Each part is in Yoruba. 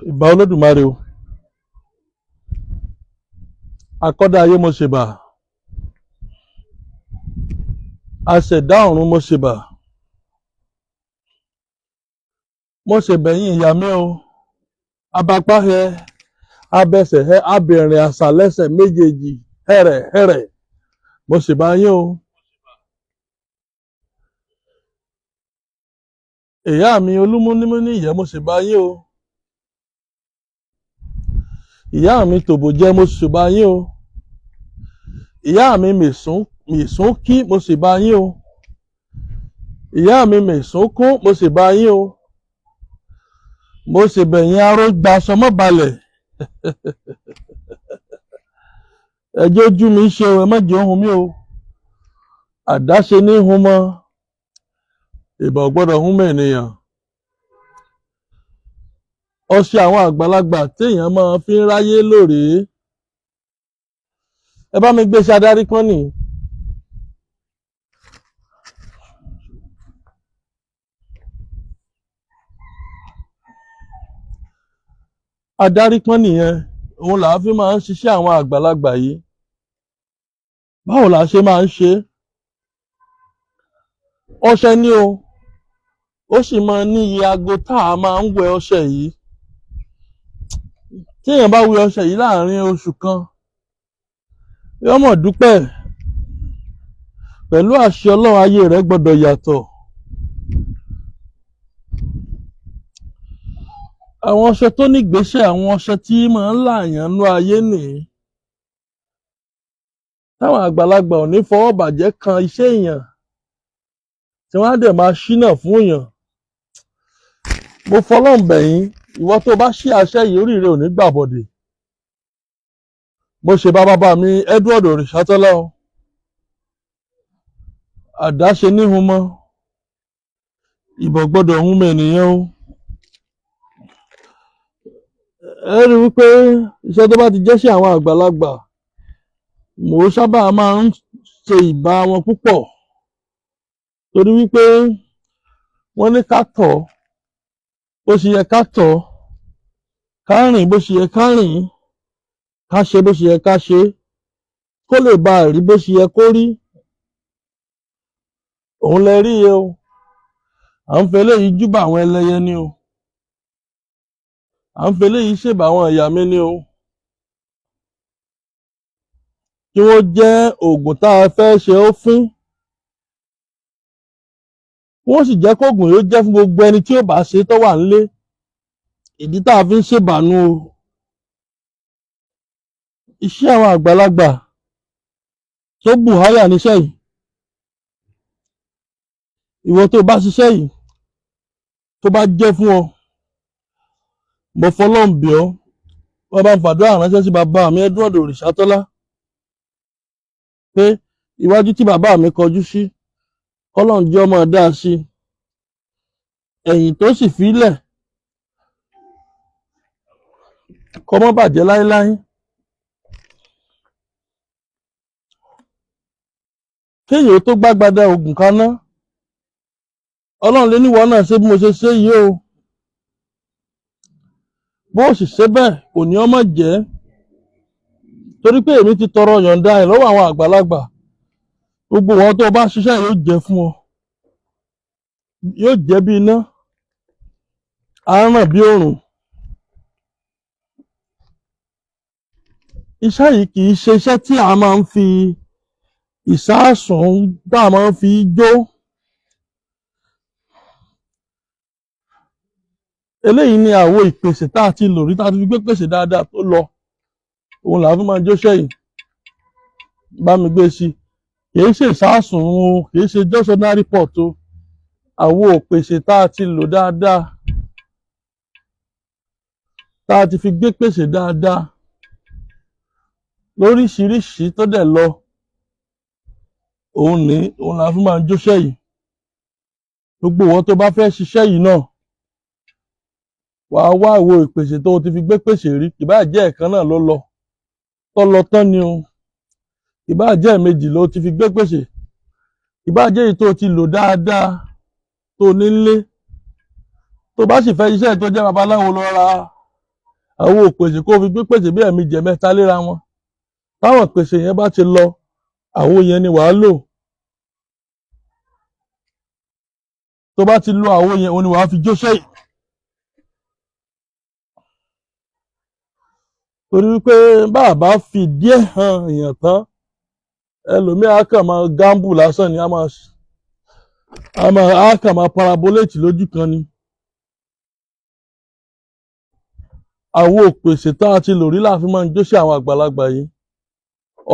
Ìbà Olódùmarè o. Akọ́dá ayé, mo ṣèbà. Aṣẹ̀dá ọ̀run, mo ṣèbà. Mo ṣèbẹ̀yìn ìyá mi o. Abapá hẹ, abẹsẹ̀ hẹ, abìnrin àṣà lẹ́sẹ̀ méjèèjì hẹ̀rẹ̀ hẹ̀rẹ̀. Mo ṣèbà yín o. Ìyá mi olúmúnímúní ìyẹ́, mo ṣèbà yín o. Ìyá mi tòbò jẹ́, mo ṣèbà yín o. Ìyá mi mèsún mèsún kí, mo ṣèbà yín o. Ìyá mi mèsún kún, mo ṣèbà yín o. Mo ṣèbẹ̀yìn arógbá sọmọ́balẹ̀. Ẹjọ́ ojú mi ṣe o, ẹ má jẹ́ ohun mi o. Àdáṣe ní hun mọ́, ìbà ò gbọ́dọ̀ hún mọ́ ènìyàn. Ọṣẹ àwọn àgbàlagbà téèyàn máa fi ń ráyé lóòrèé. Ẹ bá mi gbé sí adarí kan nì. Adarí kan nìyẹn, òun là á fi máa ń ṣiṣẹ́ àwọn àgbàlagbà yìí. Báwo là á ṣe máa ń ṣe é? Ọṣẹ ní o, ó sì máa ní iye aago tá a máa ń wẹ ọṣẹ yìí. Téèyàn bá wẹ ọṣẹ yìí láàrin oṣù kan, yóò mọ̀ dúpẹ́. Pẹ̀lú àṣẹ Ọlọ́run, ayé rẹ̀ gbọ́dọ̀ yàtọ̀. Àwọn ọṣẹ tó nígbésẹ̀, àwọn ọṣẹ tí máa ń làyàn nú ayé nìyí. Táwọn àgbàlagbà ò ní fọwọ́ bàjẹ́ kan iṣẹ́ èèyàn, tí wọ́n á dẹ̀ máa ṣínà fún èèyàn. Mo fọlọ́run bẹ̀ yín, ìwọ tó bá ṣí àṣẹ yìí, orí rẹ ò ní gbàbọ̀dè. Mo ṣe bá bàbá mi Edward Òrìṣàtọ́lá o. Àdáṣe níhun mọ́, ìbọ̀ gbọ́dọ̀ hún mọ́ ènìyàn o. Ẹ rí wípé iṣẹ́ tó bá ti jẹ́ sí àwọn àgbàlagbà, mò ń sábà máa ń ṣe ìbà wọn púpọ̀, torí wípé wọ́n ní ká tọ̀ bó ṣe yẹ ká tọ̀, ká rìn bó ṣe yẹ ká rìn, ká ṣe bó ṣe yẹ ká ṣe, kó lè bá a rí bó ṣe yẹ kó rí. Òun lẹ rí e o. À ń fẹ́ eléyìí júbà àwọn ẹlẹ́yẹ ni o. À ń fẹ́ eléyìí ṣèbà àwọn ìyá mi ni o. Kí wọ́n jẹ́ oògùn tá a fẹ́ ṣe ó fín. Wọ́n sì jẹ́ kóògùn yóò jẹ́ fún gbogbo ẹni tí ó bá ṣe tó wà nílé. Ìdí tá a fi ń ṣèbànú o. Iṣẹ́ àwọn àgbàlagbà tó bù háyà níṣẹ́ yìí. Ìwọ tó bá ṣiṣẹ́ yìí, tó bá jẹ́ fún ọ, mo fọlọ́run bẹ̀ ọ́, wọ́n bá ń fàdúrà ránṣẹ́ sí bàbá mi Edward Òrìṣàtọ́lá pé iwájú tí bàbá mi kọjú sí, kọ́lọ́run jẹ́ ọmọ dáa sí, ẹ̀yìn tó sì fílẹ̀ kó má bàjẹ́ láéláé. Kéèyàn tó gbágbádá oògùn kaná, Ọlọ́run lé níwọ̀ náà ṣe bí mo ṣe ṣe yìí o. Bó o sì ṣe bẹ́ẹ̀, kò ní ọmọ jẹ́, torí pé èmi ti tọrọ yọ̀ǹda ẹ̀ lọ́wọ́ àwọn àgbàlagbà. Gbogbo wọn tó bá ṣiṣẹ́ yóò jẹ́ fún ọ, yóò jẹ́ bí iná, á ràn bí òrùn. Iṣẹ́ yìí kì í ṣe iṣẹ́ tí a máa ń fi ìsáàsùn tá a máa ń fi jó. Eléyìí ni àwo ìpèsè tá a ti lò rí, tá a ti fi gbé pèsè dáadáa tó lọ. Òun là á fi máa jóṣẹ́ yìí. Bá mi gbé sí i. Kì í ṣe ìsáàsùn o, kì í ṣe just ordinary pot o. Àwo ìpèsè tá a ti lò dáadáa, tá a ti fi gbé pèsè dáadáa lóríṣiríṣi tó dẹ̀ lọ. Òun ní, òun là á fi máa jóṣẹ́ yìí. Gbogbo ìwọ tó bá fẹ́ ṣiṣẹ́ yìí náà, wàá wá àwo ìpèsè tó o ti fi gbé pèsè rí. Kì bá jẹ́ ẹ̀kan náà ló lọ, tó lọ tán ni o. Kì bá jẹ́ ẹ̀ẹ̀mejì ló ti fi gbé pèsè. Kì bá jẹ́ èyí tó o ti lò dáadáa tó o ní nílé. Tó bá sì fẹ́ iṣẹ́ tó jẹ́ babaláwo, lọ ra Àwo òpèsè kó fi gbé pèsè bí ẹ̀ẹ̀mejì ẹ̀mẹ́ta léra wọn. Táwọn pèsè yẹn bá ti lọ, àwo yẹn ni wàá lò. Tó bá ti lo àwo yẹn, òun ni wàá fi jóṣẹ́ yìí. Torí wípé bá a bá fi díẹ̀ hàn èèyàn tán, ẹlòmíì á kàn máa gamble lásán ni, á kàn máa parabolate lójú kan ni. Àwo òpèsè tá a ti lò rí la fi máa ń jóṣẹ́ àwọn àgbàlagbà yìí.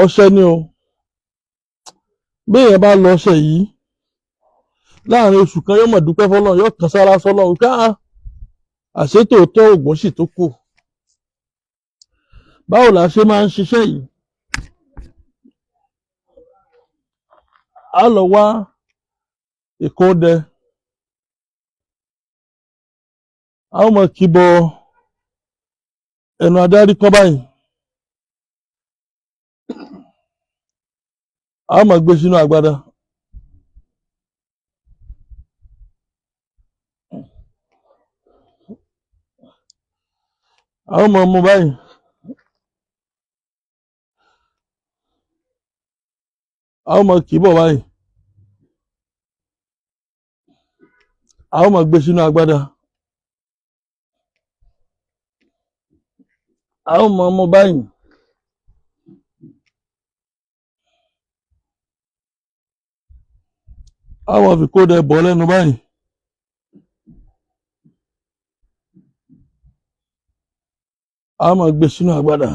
Ọṣẹ ni o. Bí èèyàn bá lọ ọṣẹ yìí, láàrin oṣù kan yóò mọ̀ dúpẹ́ fọlọ́run, yóò kàn sára sọ́lọ́run ká àṣé tòótọ́ oògùn sì tó kù. Báwo la ṣe máa ń ṣiṣẹ́ yìí? A lọ wá ìkódẹ, a ó máa kíbọ ẹnu adarí kọ́ báyìí, a ó máa gbé sínú agbada. A ó máa mú báyìí. A ó máa kì í bọ̀ báyìí. A ó máa gbé sínú agbada. A ó máa mú báyìí. A ó máa fi kódẹ bọ̀ lẹ́nu báyìí. A máa gbé sínú agbada.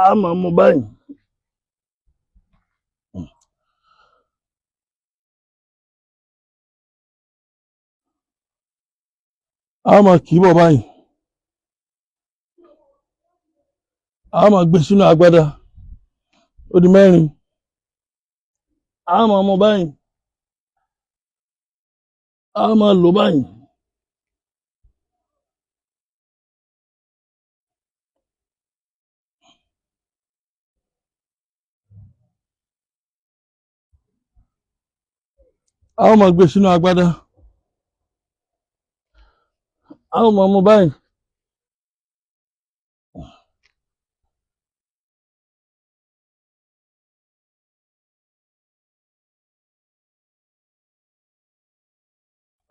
A máa mú báyìí. A máa kì í bọ̀ báyìí. A máa gbé sínú agbada. Ó di mẹ́rin. A máa mú báyìí. A máa lò báyìí. A ó máa gbé sínú agbada. A ó máa mú báyìí.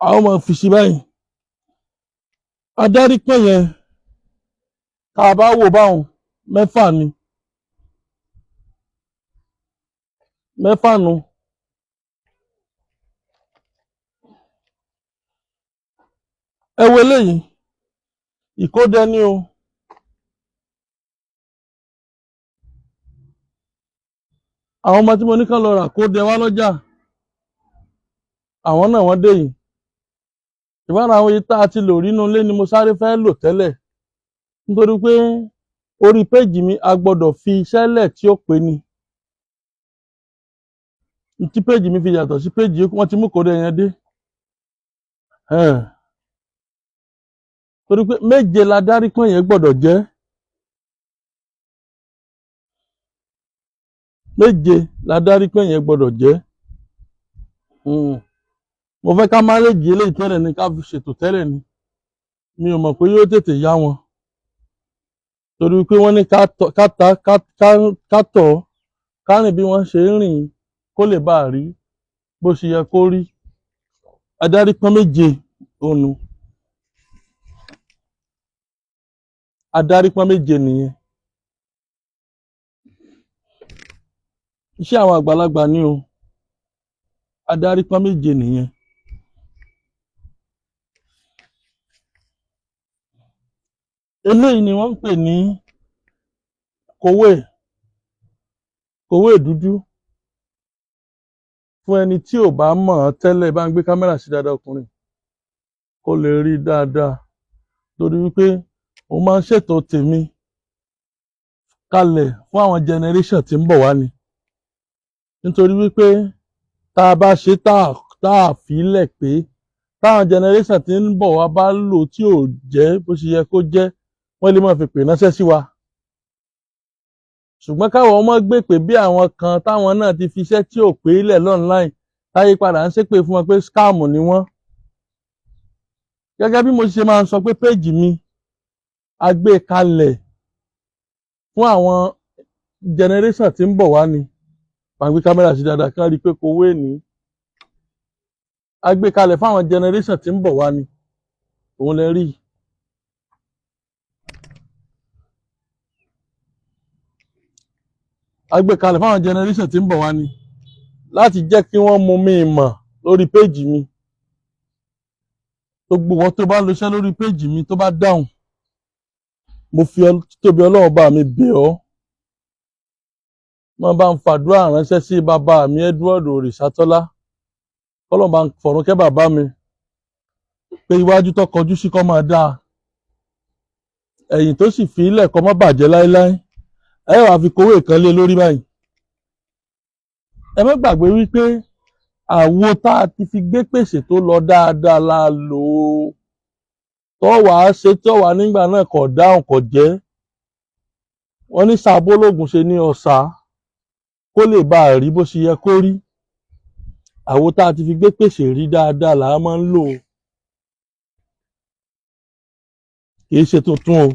A ó máa fi sí báyìí. Adarí pẹ̀ yẹn, tá a bá wò báwọn, mẹ́fà ni. Mẹ́fà nu. Ẹ wo eléyìí, ìkódẹ ni o. Àwọn ọmọ tí mo ní kán lọ rà kódẹ wá lọ́jà, àwọn náà wọ́n dé yìí. Ìbára àwọn èyí tá a ti lò rínú ilé ni mo sáré fẹ́ lò tẹ́lẹ̀. Nítorí pé orí péjì mi a gbọ́dọ̀ fi iṣẹ́ lẹ̀ tí ó pé ni. Tí péjì mi fi yàtọ̀ sí péjì yòókù, wọ́n ti mú kódẹ yẹn dé. Torí pé méje la dárí pọ́n yẹn gbọ́dọ̀ jẹ́. Méje la dárí pọ́n yẹn gbọ́dọ̀ jẹ́. Mo fẹ́ ká máréjì eléyìí tẹ́lẹ̀ ni, ká fi ṣètò tẹ́lẹ̀ ni. Mi ò mọ̀ pé yóò tètè yá wọn. Torí pé wọ́n ní ká tọ̀, ká rìn bí wọ́n ṣe ń rìn kó lè bá a rí bó ṣe yẹ kó rí. Adarí pọ́n méje ònu. Adarí pọ́n méje nìyẹn. Iṣẹ́ àwọn àgbàlagbà ni o. Adarí pọ́n méje nìyẹn. Eléyìí ni wọ́n ń pè ní kòwé, kòwé dúdú. Fún ẹni tí ò bá mọ̀ ọ́n tẹ́lẹ̀, bá ń gbé kámẹ́rà sí dáadáa ọkùnrin, kó lè rí dáadáa. Torí wípé mo máa ń ṣètò tèmi kalẹ̀ fún àwọn generation tí ń bọ̀ wá ni. Nítorí wípé tá a bá ṣe tá a fi lẹ̀ pé táwọn generation tí ń bọ̀ wá bá lò tí ò jẹ́ bó ṣe yẹ kó jẹ́, wọ́n lè máa fi pè ránṣẹ́ sí wa. Ṣùgbọ́n káwọn ọmọ gbé pé bí àwọn kan táwọn náà ti fi iṣẹ́ tí ò pé lẹ̀ online táyé padà ń ṣépè fún wọn pé scam ni wọ́n. Gẹ́gẹ́ bí mo ṣe máa ń sọ pé péèjì mi, a gbé kalẹ̀ fún àwọn generation tí ń bọ̀ wá ni. Màá gbé kámẹ́rà sí dáadáa kí wọ́n rí i pé kò wé ní. A gbé kalẹ̀ fún àwọn generation tí ń bọ̀ wá ni. Òun lè rí. A gbé kalẹ̀ fún àwọn generation tí ń bọ̀ wá ni láti jẹ́ kí wọ́n mú mi mọ̀ lórí péèjì mi. Gbogbo wọn tó bá ń lo iṣẹ́ lórí péèjì mi tó bá dáhùn, mo fi títóbi Ọlọ́run bá mi bẹ̀ ọ́. Wọ́n bá ń fàdúrà ránṣẹ́ sí bàbá mi Edward Òrìṣàtọ́lá, kọ́lọ́n bá ń fọ̀run kẹ́ bàbá mi, pé iwájú tó kọjú sí kó máa dáa, ẹ̀yìn tó sì fi ilẹ̀ kó má bàjẹ́ láéláé. Ẹ wàá fi kówó ìkan lé lórí báyìí. Ẹ má gbàgbé wípé àwo tá a ti fi gbé pèsè tó lọ dáadáa la lò ó. Tó wàá ṣe tó wàá nígbà náà kò dáhùn, kò jẹ́. Wọ́n ní sàbólógùn ṣe ní ọ̀sà kó lè bá a rí bó ṣe yẹ kó rí. Àwo tá a ti fi gbé pèsè rí dáadáa là á máa ń lò ó. Kì í ṣe tuntun o.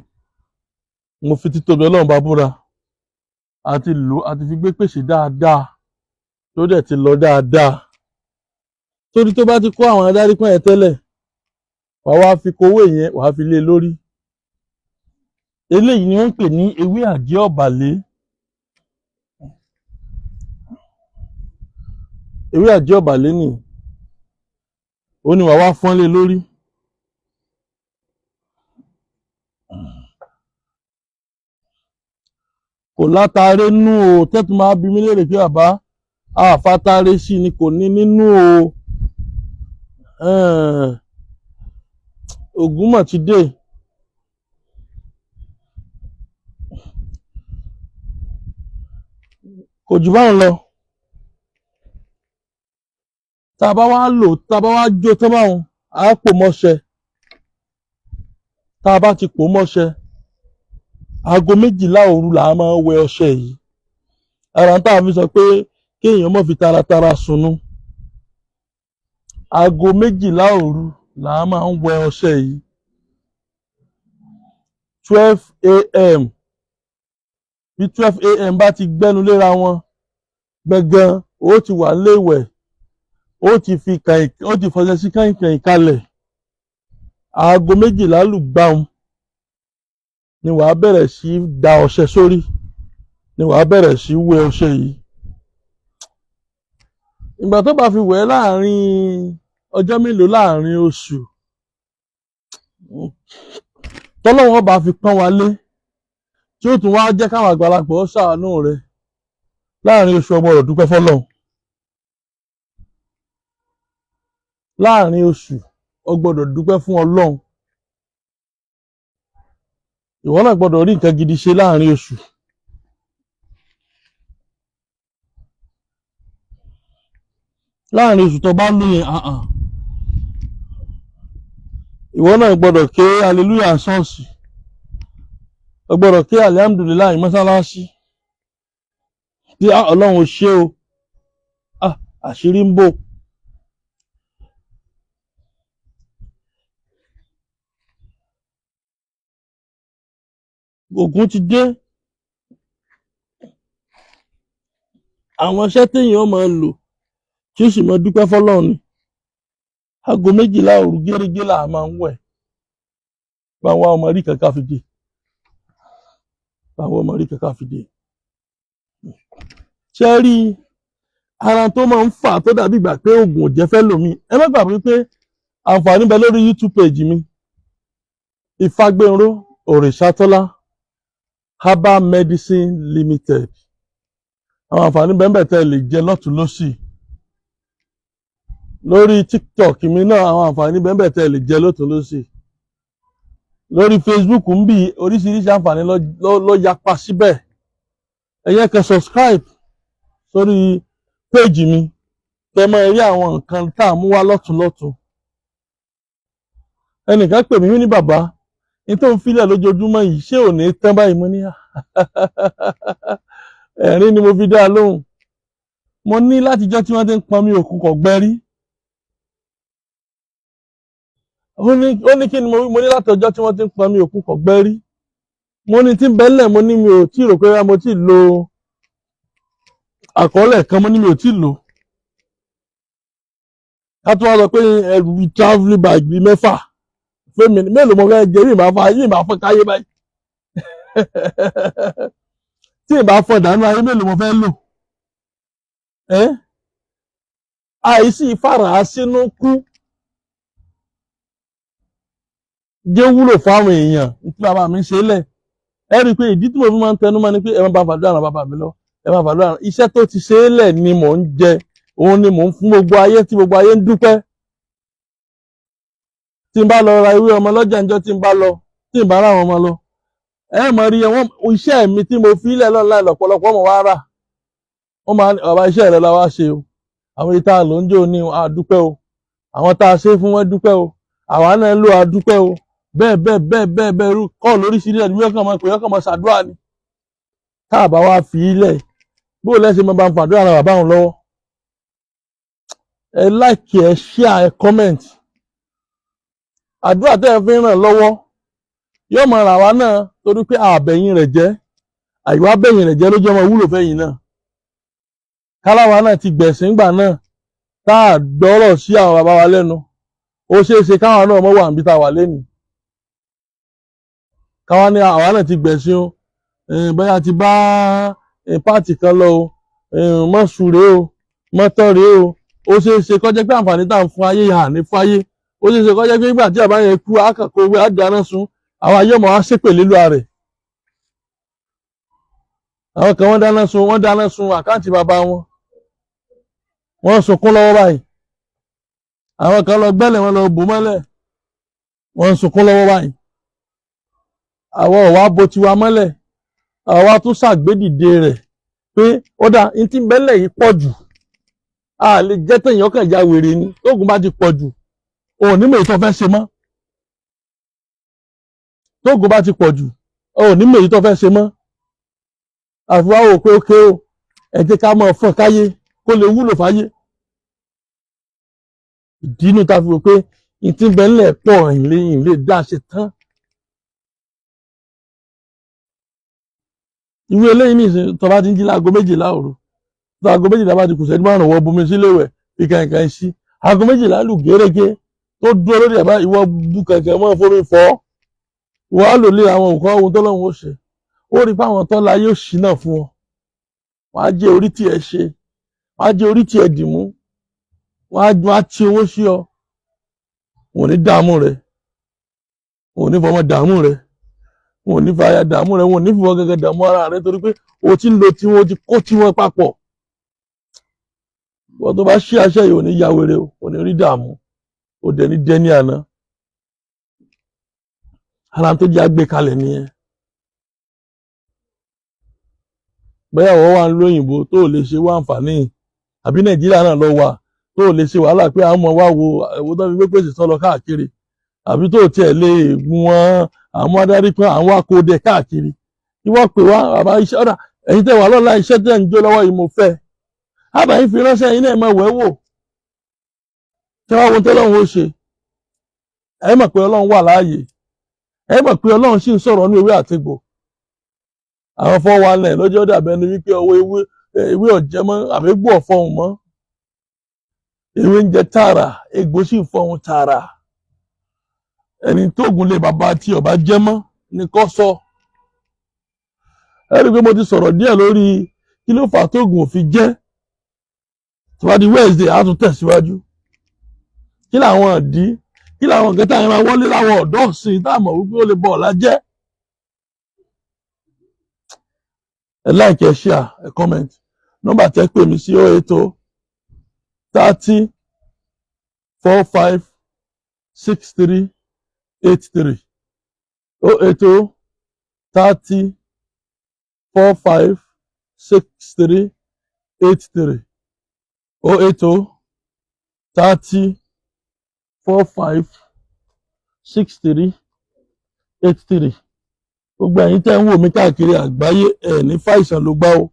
Mo fi títóbi Ọlọ́run bá búra. A ti lò, a ti fi gbé pèsè dáadáa tó dẹ̀ ti lọ dáadáa. Torí tó bá ti kó àwọn adarí pọ́n yẹn tẹ́lẹ̀, wàá wá fi kówó yẹn, wàá fi lé e lórí. Eléyìí ni wọ́n ń pè ní ewé àjẹ́ ọ̀bàlé. Ewé àjẹ́ ọ̀bàlé nì. Ó ní wàá wá fọ́n lé lórí. Kò látare nú o. Tẹ́tù máa bi mí léèrè pé bàbá àfátare sí ni, kò ní nínú o. Ògún mọ̀ ti dé. Kò jù báwọn lọ. Tá a bá wá lò, tá a bá wá jó tán báwọn, á pò mọ́ṣẹ. Tá a bá ti pò mọ́ṣẹ, 12:00 òru là á máa wẹ ọṣẹ yìí. Ara tá a fi sọ pé kéèyàn má fi taratara sùnú. 12:00 òru là á máa ń wẹ ọṣẹ yìí. 12 a.m. Bí 12 a.m. bá ti gbẹ́nu léra wọn gbọ̀ngàn, ó ti wà léwẹ̀, ó ti fi kàìn, ó ti fọṣẹ sí kàìnkàìn kalẹ̀. 12:00 lù gbàùn ni wàá bẹ̀rẹ̀ sí da ọṣẹ sórí, ni wàá bẹ̀rẹ̀ sí wẹ ọṣẹ yìí. Ìgbà tó bá fi wẹ̀ láàrin ọjọ́ mélòó, láàrin oṣù, tọ́lọ́wọ́n bá fi pọ́n wa lé, tí ó tún wá jẹ́ káwọn àgbàlagbà ó ṣàánú rẹ̀ láàrin oṣù, ọgbọ́n rẹ̀ dúpẹ́ fọ́lọ́run. Láàrin oṣù, o gbọ́dọ̀ dúpẹ́ fún Ọlọ́run. Ìwọ náà gbọ́dọ̀ rí nǹkan gidi ṣe láàrin oṣù. Láàrin oṣù tó bá lóye, ìwọ náà gbọ́dọ̀ ké hallelujah ṣọ́ọ̀ṣì, o gbọ́dọ̀ ké alihamudulilayi mọ́sálásí, bí Ọlọ́run ò ṣe o, àṣírí ń bò. Ògún ti dé. Àwọn iṣẹ́ téèyàn máa lò tí ó sì máa dúpẹ́ fọ́lọ́run ni. 12:00 òru gẹ́rẹ́gẹ́ là á máa ń wẹ̀. Bá wa ọmọ rí kankan fi dé. Bá wa ọmọ rí kankan fi dé. Ṣé rí ara tó máa ń fà tó dàbí ìgbà pé oògùn ò jẹ́ fẹ́ lòmíì? Ẹ má gbàgbé pé àǹfààní bẹ lórí YouTube page mi. Ifágbénró Òrìṣàtọ́lá Herbal Medicine Limited. Àwọn àǹfààní bẹ́ẹ̀ tẹ́ lè jẹ lọ́tùn lósì. Lórí TikTok mi náà, àwọn àǹfààní bẹ́ẹ̀ tẹ́ lè jẹ lọ́tùn lósì. Lórí Facebook ń bí oríṣiríṣi àǹfààní ló yapa síbẹ̀. Ẹ yẹ kẹ́ subscribe sórí péèjì mi kẹ́ máa rí àwọn nǹkan tá à ń mú wá lọ́tùn lọ́tùn. Ẹnìkan pè mí ní bàbá ní tó ń filẹ̀ lójoojúmọ́ yìí, ṣé ò ní tán báyìí? Mo ní ẹ̀rín ni mo fi dá a lóhùn. Mo ní látijọ́ tí wọ́n ti ń pọn mi òkun kò gbẹ rí. Ó ní kí ni mo wí? Mo ní láti ọjọ́ tí wọ́n ti ń pọn mi òkun kò gbẹ rí. Mo ní tí ń bẹ́lẹ̀, mo ní mi ò tí ì rò pé mo ti lo àkọọ́lẹ̀ kan, mo ní mi ò tí ì lò. Ká tó wá sọ pé ẹrù bíi travelling bag bíi 6 fún mi, mélòó mo fẹ́ jẹ? Yìí máa fa yìí máa fọ́n káyé báyìí. Tí ì bá fọ́ dànù ayé, mélòó mo fẹ́ lò? Ẹ́ àìsí ìfàrà sínú kú jẹ́ wúlò fáwọn èèyàn tí bàbá mi ń ṣe lẹ̀. Ẹ rí i pé ìdí tí mo fi máa ń tẹnu mọ́ ni pé ẹ má bá fàdúrà ràn bàbá mi lọ, ẹ má fàdúrà ràn. Iṣẹ́ tó ti ṣe é lẹ̀ ni mò ń jẹ, òun ni mò ń fún gbogbo ayé tí gbogbo ayé ń dúpẹ́. Tí n bá lọ ra ewé ọmọ lọ́jà ńjọ́, tí n bá lọ, tí n bá rà àwọn ọmọ lọ, ẹ mọ̀ rí wọn, iṣẹ́ mi tí mo fi lẹ̀ lọ́nà lọ́pọ̀lọpọ̀ ọmọ wa rà. Wọ́n máa ní, "Bàbá, iṣẹ́ rẹ la wá ṣe o. Àwọn èyí tá a lò ń jò ní, a dúpẹ́ o. Àwọn tá a ṣe fún wọn dúpẹ́ o. Àwa náà ń lò, a dúpẹ́ o." Bẹ́ẹ̀ bẹ́ẹ̀ bẹ́ẹ̀ bẹ́ẹ̀ bẹ́ẹ̀, irú kọ́ lóríṣiríṣi ẹ̀dùn yọkàn máa pè, yọkàn máa ṣàdúrà ni. Tá a bá wá fi í lẹ̀, bó o lẹ́sẹ̀ máa bá ń fàdúrà ran bàbá òun lọ́wọ́? Ẹ like, ẹ share, ẹ comment. Àdúrà tẹ́ ẹ fi ń ràn lọ́wọ́ yóò máa ràn wá náà, torí pé àbẹ̀yìn rẹ̀ jẹ́, àìwá bẹ̀yìn rẹ̀ jẹ́ ló jẹ́ ọmọ wúlò fẹ́yìn náà. Káláwa náà ti gbẹ̀sìn gbà náà, tá a gbọ́rọ̀ sí àwọn bàbá wa lẹ́nu, ó ṣeé ṣe káwa náà mọ́ wà níbi tá a wà lẹ́nu. Káwa ní àwa náà ti gbẹ̀sìn o, bóyá ti bá pààtì kan lọ o, mọ́ sùn rèé o, mọ́ tọ́ rèé o. Ó ṣeé ṣe kó jẹ́ pé àǹfààní tá à ń fún ayé yà ní fún ayé. Ó ṣeé ṣe kó jẹ́ pé nígbà tí àbá yẹn kú, á kàn kó owó á dáná sun, àwọn ayé ọmọ wa ṣépè lélu rẹ̀. Àwọn kan wọ́n dáná sun account bàbá wọn, wọ́n sunkún lọ́wọ́ báyìí. Àwọn kan lọ gbẹ́lẹ̀, wọn lọ bò mọ́lẹ̀, wọ́n sunkún lọ́wọ́ báyìí. Àwọn ọ̀wá bo tiwa mọ́lẹ̀, àwa tún ṣàgbédìde rẹ̀ pé ó dà ní tí bẹ́lẹ̀ yìí pọ̀ jù, a lè jẹ́ tẹ̀yìn ọkàn ya wèrè ni. Tóògùn bá ti pọ̀ jù, òun ní mèyí tó fẹ́ ṣe mọ́. Tóògùn bá ti pọ̀ jù, òun ní mèyí tó fẹ́ ṣe mọ́. Àfi wá wò pé ókè o, ẹ jẹ́ ká máa fọ́n káyé kó lè wúlò fáyé. Ìdínú ta fi wò pé ìtí bẹ́lẹ̀ pọ̀, ìlé ìlé dá ṣe tán. Ìwé eléyìí ní ìsìn, tó bá ti ń jí láago 12 òru, tó aago 12 bá ti kù ṣẹ́jú 5, wọ́n bomi sílé wẹ̀, fi kànkàn sí. Aago 12 lù gẹ́rẹ́gẹ́ tó dúró lórí ẹ̀ bá, ìwọ bu kẹ̀kẹ́ mọ́ fomi fọ́, wọ́n á lò lé àwọn nǹkan ohun tó lọ́hùn ó ṣe. Ó rí pé àwọn tọ́lá yóò ṣí náà fún ọ, wọ́n á jẹ́ orí tí ẹ ṣe, wọ́n á jẹ́ orí tí ẹ dì mú, wọ́n á ti owó sí ọ. Wọn ò ní dààmú rẹ, wọn ò ní fọmọ dààmú rẹ, wọn ò ní fàyà dààmú rẹ, wọn ò ní fìwọ́ gẹ́gẹ́ dààmú ara rẹ, torí pé o ti ń lo tiwọn, o ti kó tiwọn papọ̀. Wọ́n tó bá ṣí aṣẹ́ yìí, ò ní ya wèrè o, ò ní rí dààmú, o dẹ̀ ní dẹ́ni àná. Ara tó jẹ́ àgbékalẹ̀ nìyẹn. Bóyá ìwọ wà ń lóyìnbó tó ò lè ṣe wá àǹfààní, àbí Nàìjíríà náà lọ wà tó ò lè ṣe wàhálà pé àwọn ọmọ wa wo ẹ̀wọ́ tó fi gbé pèsè sọ́lọ káàkiri, àbí tó tiẹ̀ lè mú wọn àwọn adarí kan àwọn akóde káàkiri, ìwọ pè wá, bàbá iṣẹ́ ọ̀dà. Ẹ̀yin tẹ́ wà lọ́la, iṣẹ́ tẹ́ ń jó lọ́wọ́ yìí mo fẹ́ àbáyín fi ránṣẹ́ yín náà, máa wẹ̀ wò tí wọ́n wo tọ́lọ́run ó ṣe. Ẹ mọ̀ pé Ọlọ́run wà láàyè, ẹ mọ̀ pé Ọlọ́run sì ń sọ̀rọ̀ ní ewé àtegbò. Àwọn 419 lọ́jọ́ dàbẹ́ ni wípé ọwọ́ ewé ewé ọ̀jẹ́ mọ́ àbí egbò ọ̀fọ̀hún mọ́. Ewé ń jẹ tààrà, egbò sì fọhùn tààrà. Ẹni tóògùn lè bàbá tí ọba jẹ́ mọ́ ni kò sọ. Ẹ rí i pé mo ti sọ̀rọ̀ díẹ̀ lórí kí ló fà tóògùn ò fi jẹ́. Tó bá di Wednesday, á tún tẹ̀síwájú. Kí làwọn ìdí, kí làwọn nǹkan tá à ń ra wọlé láwọn ọ̀dọ́ ọ̀sìn tá a mọ̀ wípé ó lè bọ̀ ọ̀la jẹ́? Ẹ like, ẹ share, ẹ comment. Nọ́mbà tẹ́ pè mí sí: 080 30 45 63 83, 080 30 45 63 83, 080 30 45 63 83. Gbogbo ẹ̀yin tẹ́ ń wò mí káàkiri àgbáyé, ẹ̀ ní fàìsàn ló gbá o.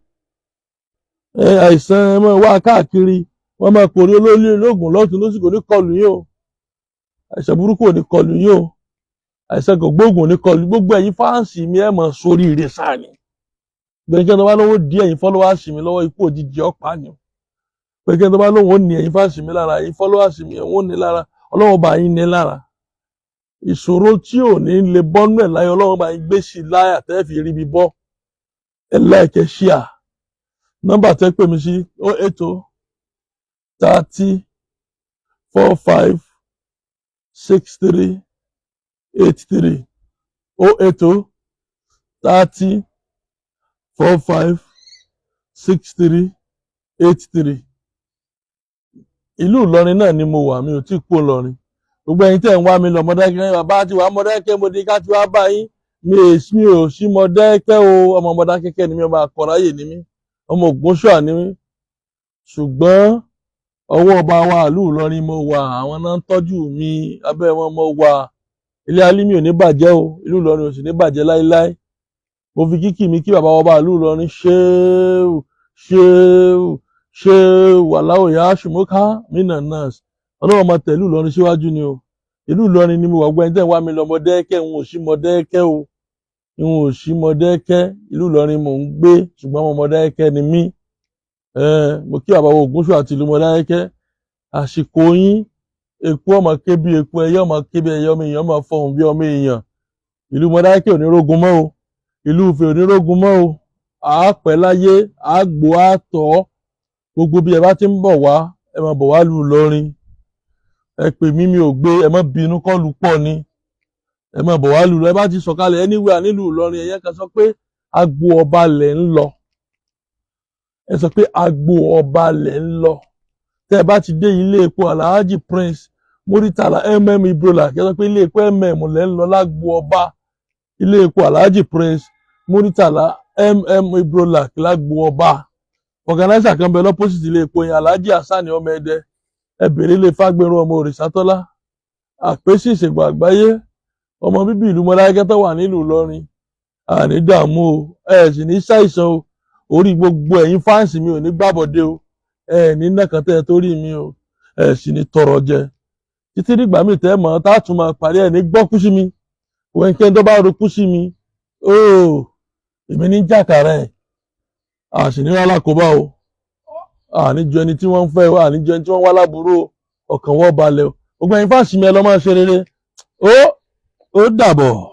Ẹ àìsàn ẹ máa wá káàkiri, wọ́n máa pòrí olórí ológun lọ́tún lósì, kò ní kọlù yín o. Àìsàn burúkú ò ní kọlù yín o, àìsàn kò gbóògùn ò ní kọlù gbogbo ẹ̀yin fans mi. Ẹ̀ mọ̀ sórí ire sáà ni. Gbẹ̀ngàn tó bá lówó di ẹ̀yin followers mi lọ́wọ́, ikú òjijì ọ̀pá ni o. Gbẹ̀ngàn tó bá lówó ní ẹ̀yin fans mi lára, ẹ̀yin followers mi, ẹ̀wọ̀n ní lára, Ọlọ́wọ́ bá yín ní lára. Ìṣòro tí ò ní lè bọ́nú ẹ̀ láyé, Ọlọ́wọ́ bá yín gbé sí i láyà tẹ́ fi rí bí bọ́. Ẹ like, ẹ share. Nọ́mbà tẹ́ pè mí sí: 080 30 45 63 83, 080 30 45 63 83. Ìlú Ìlọrin náà ni mo wà, mi ò tí kú Ìlọrin. Gbogbo ẹ̀yin tẹ́ ń wá mi lọ Mọdákẹ́kẹ́, bàbá ti wà Mọdákẹ́kẹ́, mo di ká ti wá bá yín. Mi ò sí Mọdákẹ́kẹ́ o. Ọmọ Mọdákẹ́kẹ́ ni mí, ọmọ àkọ́ráyè ni mí, ọmọ Ògúnṣùà ni mí, ṣùgbọ́n ọwọ́ ọba wa ìlú Ìlọrin mo wà. Àwọn náà ń tọ́jú mi, abẹ́ wọn mo wà. Ilé alímì ò ní bàjẹ́ o, ìlú Ìlọrin ò sì ní bàjẹ́ láéláé. Mo fi kíkì mi kí bàbá ọba ìlú Ìlọrin, ṣéwù ṣéwù ṣéwù aláwọ̀ yá ṣùmọ́ká mínà nurse. Ọlọ́wọ́ máa tẹ̀lú Ìlọrin síwájú ni o. Ìlú Ìlọrin ni mo wà. Gbẹ́ni tẹ́ ń wá mi lọ Mọdákẹ́kẹ́, ń ò sí Mọdákẹ́kẹ́ o, ń ò sí Mọdákẹ́kẹ́. Ìlú Ìlọrin mò ń gbé, ṣùgbọ́n ọmọ Mọdákẹ́kẹ́ ni mí. Mo kí bàbá Ògúnṣù àti ìlú Mọdákẹ́kẹ́. Àsìkò yín, eku ọmọ ké bí eku, ẹyẹ ọmọ ké bí ẹyẹ, ọmọ èèyàn ọmọ fọhùn bí ọmọ èèyàn. Ìlú Mọdákẹ́kẹ́ ò ní rógun mọ́ o, ìlú Ifẹ̀ ò ní rógun mọ́ o. Àápẹ́ láyé, àágbó àtọ́. Gbogbo bí ẹ bá ti ń bọ̀ wá, ẹ máa bọ̀ wá lù Ìlọrin. Ẹ pè mí, mi ò gbé, ẹ má bínú, call pọ̀ ni. Ẹ máa bọ̀ wá lù lọ. Ẹ bá ti sọ̀kalẹ̀ anywhere nílùú Ìlọrin, ẹ̀yẹ́ kan sọ pé agbo ọba lẹ̀ ń lọ. Ẹ sọ pé agbo ọba lẹ̀ ń lọ. Tẹ́ ẹ bá ti dé ilé epo Alhaji Prince Muritala Ibrola, kí ẹ sọ pé ilé epo lẹ̀ ń lọ lágbo ọba. Ilé epo Alhaji Prince Muritala Ibrola lágbo ọba. Organizer kan bẹ l'opposite ilé epo yẹn, Alhaji Hassani ọmọ Ẹdẹ. Ẹ bèrè ilé Fágbérun ọmọ Òrìṣàtọ́lá, àpèsè ìṣègùn àgbáyé, ọmọ bíbí ìlú Mọdákẹ́kẹ́ tó wà nílùú Ìlọrin. Àní dààmú o, ẹ sì ní ṣàìsàn o. Orí gbogbo ẹ̀yin fans mi ò ní gbàbọ̀dé o. Ẹ ní nàkàntẹ́ ẹ torí mi o, ẹ sì ní tọrọ jẹ. Títí dìgbà míì tẹ́ mọ̀ tá a tún máa parí, ẹ̀ ní gbọ́kú sí mi. Wẹ́nkẹ́ tó bá rokú sí mi ooo, èmi ní jàkàrà ẹ̀. A sì ní rárá kó bá o. Àní ju ẹni tí wọ́n ń fẹ́ o, àní ju ẹni tí wọ́n wá láburú o. Ọkàn wọ́n balẹ̀ o. Gbogbo ẹ̀yin fans mi, ẹ lọ́ máa ṣe rere. Ó dàbọ̀.